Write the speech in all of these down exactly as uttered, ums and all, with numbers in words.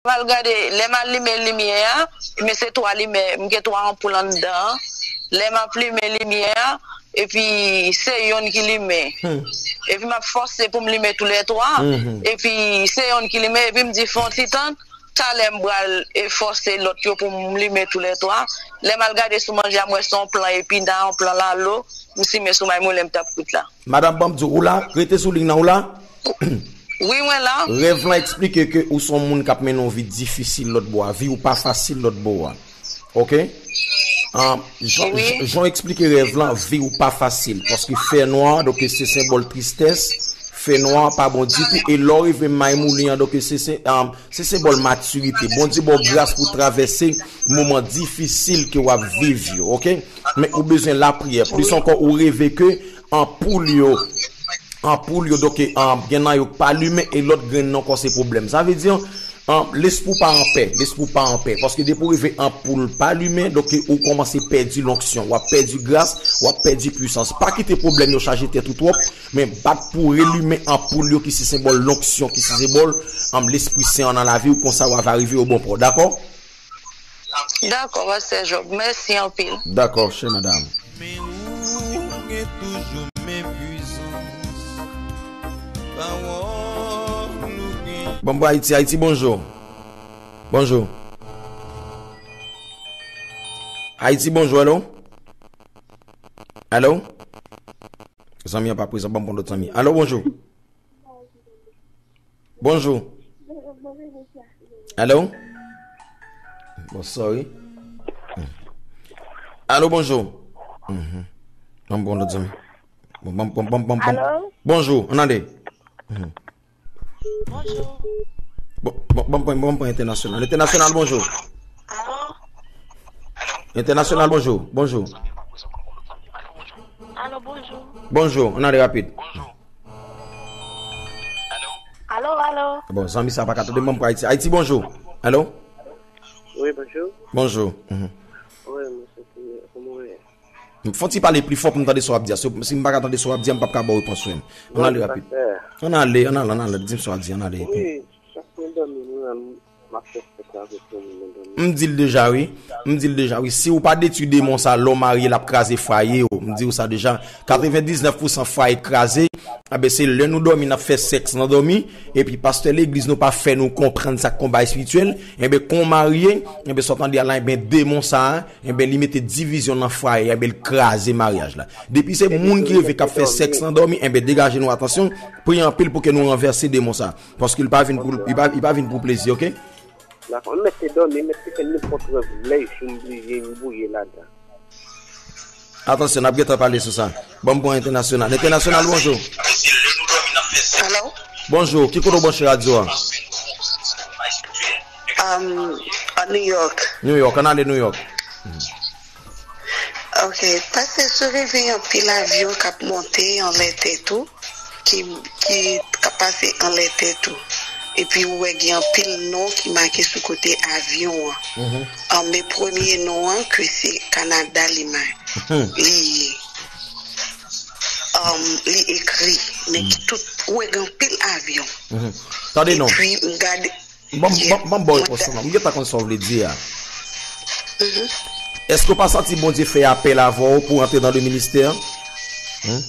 m al gade, lè m al limen limyè a, men se twa limyè, m gen twa anpoul anndan an. Lè m ap limen limyè a, epi se yonn ki limen. Epi m ap fòse pou m limen toulètwa. Epi se yonn ki limen, epi m di, "Fè yon ti tann, talè m pral e fòse lòt yo pou m limen toulètwa." Lè m al gade sou manje a, m wè se yon plan epina, yon plan lalo, m simen sou may moulen m t ap kwit la. Madanm, ban m di w, ou la? Rete sou liy nan, ou la? Wi, mwen la. Rèv lan eksplike ke ou se yon moun k ap mennen yon vi difisil lòt bò a. Vi w pa fasil lòt bò a. Oke? An, jan, jan, jan w eksplike rèv lan, vi w pa fasil. Paske fè nwa, donk se senbòl tristès. Fè nwa pa bon ditou. E lè w rive may moulen an, donk se, se, an, se senbòl matirite. Bondye ba w gras pou travèse moman difisil ke w ap viv yo, oke? Men ou bezwen lapriyè. Plis ankò, ou reve ke anpoul yo, anpoul yo, donk, e, an, gen nan yo k pa limen e lòt grenn nan ankò se pwoblèm. Sa vle di, an, lespri w pa anpè, lespri w pa anpè. Paske depi w rive anpoul pa limen, donk, e, ou kòmanse pèdi lonksyon, w ap pèdi gras, w ap pèdi pwisans. Pa kite pwoblèm yo chaje tèt ou twòp, men bat pou relimen anpoul yo ki se senbòl lonksyon, ki se senbòl, an, Lespri Sen an nan lavi w, konsa w ava rive o bon pò. Dakò? Dakò, pastè Job. Mèsi anpil. Dakò, chè madanm. Men ou gen toujou men pwisans. Pawòl ou gen. Bon, bon, Ayiti, Ayiti, bonjou. Bonjou. Ayiti, bonjou, alo? Alo? Zanmi an pa prezan, ban m pran lòt zanmi. Alo, bonjou. Bonjou. Alo? Bon, sorry. Alo, bonjou. Mhm. Ban m pran lòt zanmi. Bon, ban m, ban m, ban m, ban m, ban m. Alo? Bonjou, ann ale. Mhm. Bonjou. Bon, bon, ban m pran, ban m pran entènasyonal. Entènasyonal, bonjou. Alo? Entènasyonal, bonjou. Bonjou. Alo, bonjou. Bonjou, ann ale rapid. Alo, alo. Bon, zanmi sa pa ka tande, ban m pran Ayiti. Ayiti, bonjou. Alo? Wi, bonjou. Bonjou. Mhm. Wi, mwen se Koumouri. Fò w ti pale pli fò pou m tande sa w ap di a. Si, si m pa ka tande sa w ap di a, m p ap ka ba w repons, frè m. Ann ale rapid. Ann ale, ann ale, ann ale. Di m sa w ap di, ann ale. Wi, chak mwen dòmi, mwen, m ap fè sèks avèk yon moun mwen dòmi. M di l deja, wi. M di l deja, wi. Si w pa detwi demon sa, lè w marye, l ap kraze fwaye w. M di w sa deja. Katrevendiznèf pousan fwaye kraze. Enben, se lè nou dòmi, n ap fè sèks nan dòmi. Epi, pastè legliz nou pa fè nou konprann sa k yon bagay espirityèl. Enben, kon w marye, enben, sa w tande a la, enben, demon sa a, enben, li mete divizyon nan fwaye, enben, li kraze maryaj la. Depi se moun ki reve k ap fè sèks nan dòmi, enben, degaje nou, atansyon, priye anpil pou ke nou ranvèse demon sa. Paske li pa vin pou, li pa, li pa vin pou plezi, oke? Dakò, m mèt te dòmi, m mèt te fè nenpòt rèv, lè jou m bliye, m bouye ladan. Atansyon, n ap gentan pale sou sa. Ban m pran entènasyonal. Entènasyonal, bonjou. Alo? Bonjou, ki kote w branche radyo a? Um, a New York. New York, ann ale New York. Ok, pastè, sou rive anpil avyon k ap monte anlè tèt ou, ki, ki k ap pase anlè tèt ou. Epi ou wè gen anpil non ki make sou kote avyon an. Mhm. An, men premye non an, ke se Kanada li ma-, mhm, li ye. Um, li ekri, men ki tout, ou wè gen anpil avyon. Mhm. Tande non. Epi m gade, Ban m, ban m, ban m ba w repons lan. M gentan konn sa w vle di a. Mhm. Èske w pa santi Bondye fè apèl avè w pou w antre nan le ministè? Hmm?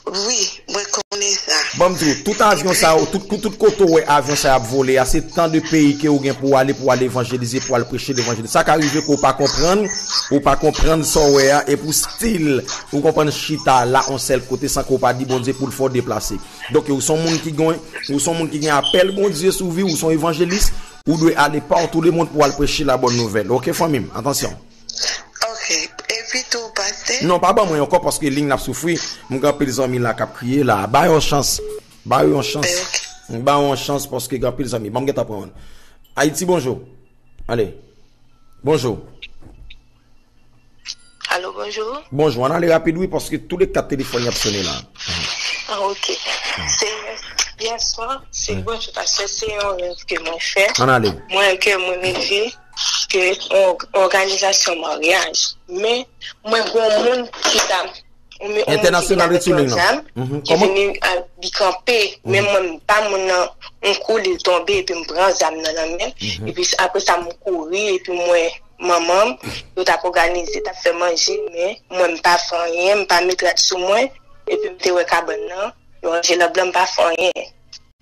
Wi, mwen konnen sa. Ban m di w, tout avyon sa yo, tout, tout, tout kote w wè avyon sa yo ap vole a, se tan de peyi ke w gen pou w ale, pou w al evanjelize, pou w al preche levanjil. Sa ka rive ke w pa konprann, ou pa konprann sa w wè a, epi w still, ou konprann chita la, yon sèl kote, san ke w pa di Bondye pou l fè w deplase. Donk, ou se yon moun ki gen, ou se yon moun ki gen apèl Bondye sou vi w, ou se yon evanjelis, ou dwe ale partou lemonn pou w al preche la bòn nouvèl. Oke, fanmi m? Atansyon. Ok. Epi tou, pastè? Non, pa ban mwen ankò, paske liy n ap soufri. M gen anpil zanmi la k ap kriye la. Ba yo yon chans. Ba yo yon chans. Eh, ok. Ba yo yon chans, paske gen anpil zanmi. Ban m gentan pran youn. Ayiti, bonjou. Ale. Bonjou. Alo, bonjou. Bonjou, ann ale rapid wi, paske tou le kat telefòn y ap sone la. Ah, ok. Se yè swa, se bonjou, pastè, se yon rèv ke mwen fè. Ann ale. Mwen ke mwen leve, ke yon òganizasyon maryaj. Men, mwen gon moun ki ta, Yon me- yon moun ki vin Entènasyonal, avèk retire yon ling nan. Zam, Mhm. ki Kòman? vini a, li kanpe. Mhm. Men mwen, m pa moun nan, m kouri, l tonbe, epi m pran zam nan nan men l. Mhm. Epi s- apre sa, m kouri, epi m wè manman m, yo t ap òganize, t ap fè manje, men mwen, m pa fè anyen, m pa met rad sou mwen, epi m te wè kabann nan, yo ranje lanp lan, m pa fè anyen.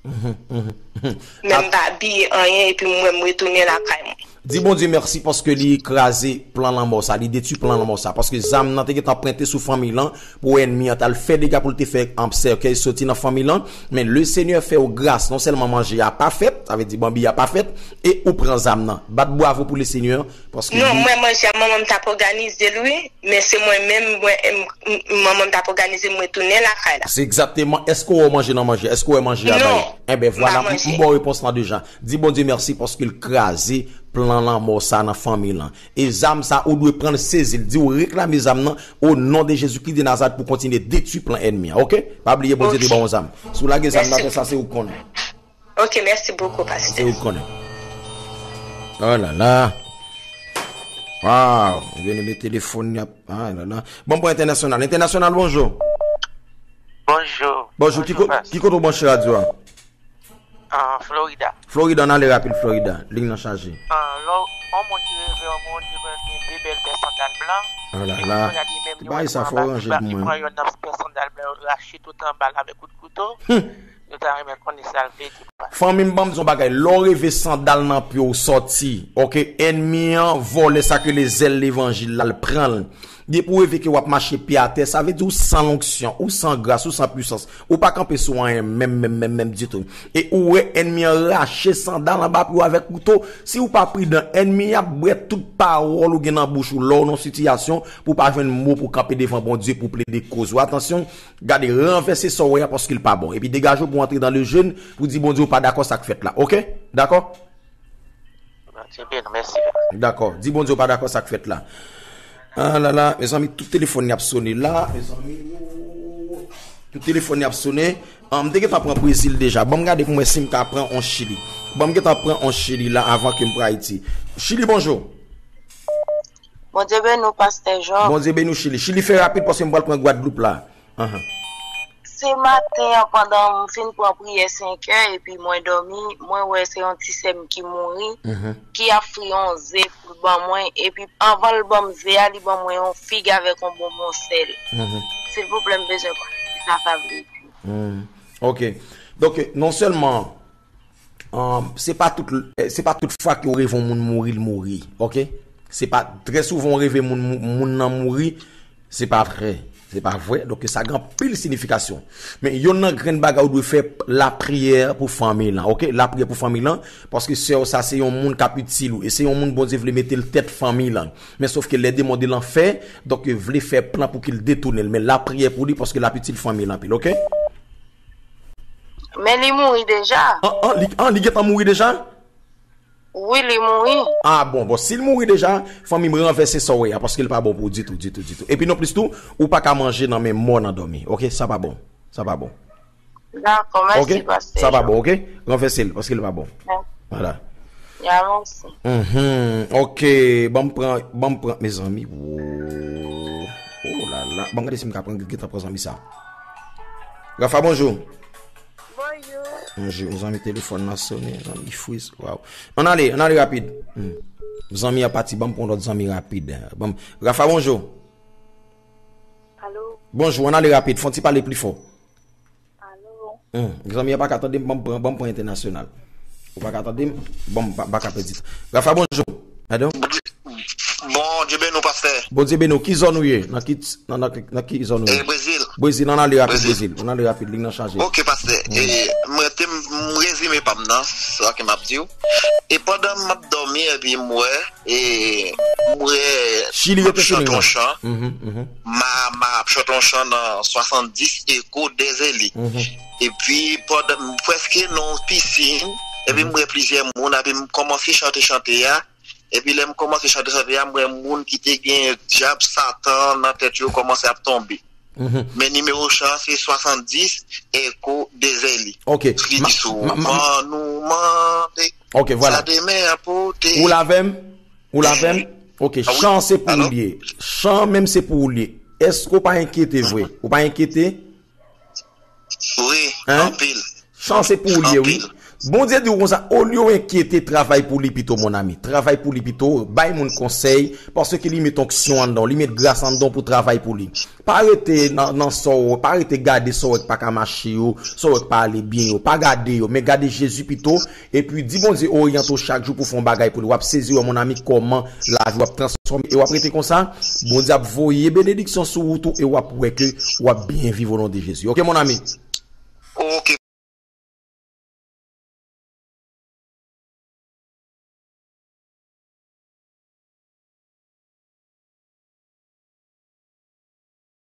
Mhm, mhm, mhm. Men m pa abiye anyen, epi mwen, m retounen lakay mwen. Di Bondye mèsi paske li kraze plan lanmò sa, li detwi plan lanmò sa. Paske zam nan te gentan pwente sou fanmi lan pou ènmi an t al fè dega pou l te fè an sèkèy soti nan fanmi lan. Men le Senyè fè w gras, non sèlman manje a pa fèt, sa vle di banbi a pa fèt, e ou pran zam nan. Bat bwavo pou le Senyè, paske Non, li mwen manje a manman m t ap òganize l, wi. Men se mwen menm, mwen, m- m- manman m t ap òganize m retounen lakay la. Se egzakteman, èske w wè manje nan manje? Èske w wè manje a bay? Non. Enben, vwala, m- manje. M ba w repons lan deja. Di Bondye mèsi paske l kraze plan lanmò sa nan fanmi lan. E zam sa, ou dwe pran l, sezi l. Di w reklame zam nan, o non de Jezi Kris de Nazarèt, pou kontinye detwi plan ènmi an, oke? Pa bliye Bondye te Ok. ba w zam. Si w lage zam nan, Mèsi. Apre sa, se ou k konnen. Ok, mèsi bokou, pastè. Se ou k konnen. Oh la la. Waw, vini men telefòn y ap. Ah la la. Bon, pou entènasyonal. Entènasyonal, bonjou. Bonjou. Bonjou, ki Bonjou, ko- Pas. Ki kote w branche radyo a? Ah, Florida. Florida, ann ale rapid, Florida. Ling nan chaje. Ah, lò, yon moun ki reve yon moun, li gen de bèl pè sandal blan. Oh la Epi la. Kounye a li menm, li Bay wè sa, fò w ranje pou mwen. Li pran yon nan pè sandal blan, yo rache tout anba l avèk kout kouto. Hmm. Yo ta renmen konnen sa l vle di pa. Fanmi m, ban m di yon bagay. Lè w reve sandal nan pye w sòti, oke, ènmi an vòlè sa k rele zèl levanjil la, l pran l. Depi w reve ke w ap mache pye atè, sa vle di ou san lonksyon, ou san gras, ou san pwisans. Ou pa kanpe sou anyen menm, menm, menm, menm ditou. E ou wè ènmi an rache sandal anba pye w avèk kouto. Si ou pa pridan, ènmi an ap bwè tout pawòl ou gen nan bouch ou lè w nan sitiyasyon pou w pa jwenn mo pou w kanpe devan Bondye pou w plede koz ou. Atansyon, Gade, ranvèse sa w wè a paske l pa bon. Epi degaje w pou w antre dan le jèn, pou di Bondye ou pa dakò sa k fèt la. Oke? Dakò? Bondye beni w, mèsi. Dakò. Di Bondye ou pa dakò sa k fèt la. Ah la la, mezanmi, tout telefòn y ap sone la. Mezanmi, tout telefòn y ap sone. Ah, m te gentan pran Brezil deja. Ban m gade pou m wè si m ka pran on Chili. Ban m gentan pran on Chili la avan ke m pran Ayiti. Chili, bonjou. Bondye beni w, pastè Job. Bondye beni w, Chili. Chili, fè rapid paske m pral pran Gwadloup la. Ahan. Se maten an, pandan m fin pran priyè senkè, epi mwen dòmi, mwen wè se yon ti sè m ki mouri, Mhm. ki ap fri yon ze pou l ban mwen, epi anvan l ban m ze a, li ban mwen yon fig avèk yon bonbon sèl. Mhm. Silvouplè, m bezwen konnen ki sa sa vle di. Mhm. Ok. Donk, non sèlman, um, se pa tout, eh, se pa tout fwa ke w reve yon moun mouri, l mouri. Ok? Se pa, trè souvan w reve moun, moun nan mouri, se pa vrè. Se pa vrè. Donk, sa gen anpil siyifikasyon. Men, yonn nan grenn bagay ou dwe fè, lapriyè pou fanmi lan. Ok? Lapriyè pou fanmi lan. Paske sè w sa, se yon moun k ap itil ou. E se yon moun Bondye vle mete l tèt fanmi lan. Men sòf ke lè demon de lanfè, donk, vle fè plan pou ke l detounen l. Men lapriyè pou li, paske l ap itil fanmi lan anpil. Ok? Men li mouri deja. An, an, li, an, li gentan mouri deja? Wi, li mouri. Ah bon, bon, si l mouri deja, fanmi m, ranvèse sa w wè a, paske l pa bon pou ou ditou, ditou, ditou. Epi non plis tou, ou pa ka manje nan men mò nan dòmi. Ok, sa pa bon. Sa pa bon. Dakò, mèsi, pastè. Ok? Sa pa bon, ok? Ranvèse l, paske l pa bon. Mèsi. Vwala. Ya, mèsi. Mhm. Ok, ban m pran, ban m pran, mezanmi. Wo. Oh la la. Ban m gade si m ka pran, gentan pran zanmi sa. Rafa, bonjou. Bonjou. Bonjou, zanmi, telefòn nan sonnen, zanmi friz. Waw. Ann ale, ann ale rapid. Hmm. Zanmi an pati, ban m pran lòt zanmi rapid. Ban m, Rafa, bonjou. Alo. Bonjou, ann ale rapid, fè yon ti pale pli fò. Alo. Hmm, zanmi an pa ka tande m, ban m pran, ban m pran entènasyonal. Ou pa ka tande m, ban m pa, pa ka pèdi tan. Rafa, bonjou. Pardon? Bondye beni w, pastè. Bondye beni w. Ki zòn ou ye? Nan ki, nan, nan, nan ki zòn ou ye? E, Brezil. Brezil, ann ale rapid, Brezil. Brezil. Ann ale rapid, liy nan chaje. Ok, pastè. Hmm. E, mwen te, m rezime pa m nan, sa ke m ap di w. E pandan m ap dòmi, epi m wè, e, m wè, Chili, m ap rete chante Chili, yon non? Chan. Mhm, mhm. Ma, ma ap chante yon chan nan swasanndis eko dèzèli. Mhm. Epi, pandan, m prèske nan yon pisin, epi m wè plizyè moun, epi m kòmanse chante chante a. Epi lè m kòmanse chante chante a, m wè moun ki te gen dyab Satan nan tèt yo kòmanse ap tonbe. Mhm. Men nimewo chan se swasanndis, eko dèzèli. Ok. Li di souvan nou mande, ok, vwala, sa demen a pote. Ou la avè m? Ou la avè m? Ok, ah wi. Chan se pou ou l ye. Chan menm se pou ou l ye. Èske w pa enkyete vre? Ou pa enkyete? Wi, Hein? Anpil. Chans se pou ou li ye, wi. Anpil. Bondye di w konsa, olye w enkyete, travay pou li pito, mon ami. Travay pou li pito, bay moun konsèy, paske li met onksyon anndan w, li met gras anndan w pou travay pou li. Pa rete nan, nan sa w, pa rete gade sa w wè k pa ka mache yo, sa w wè k pa ale byen yo. Pa gade yo, men gade Jezi pito, epi di Bondye oryante w chak jou pou fè yon bagay pou li. W ap sezi wè, mon ami, kòman lavi w ap transfòme, e w ap rete konsa, Bondye ap voye benediksyon sou wout ou, e w ap wè ke w ap byen viv o non de Jezi. Oke, mon ami? Ok,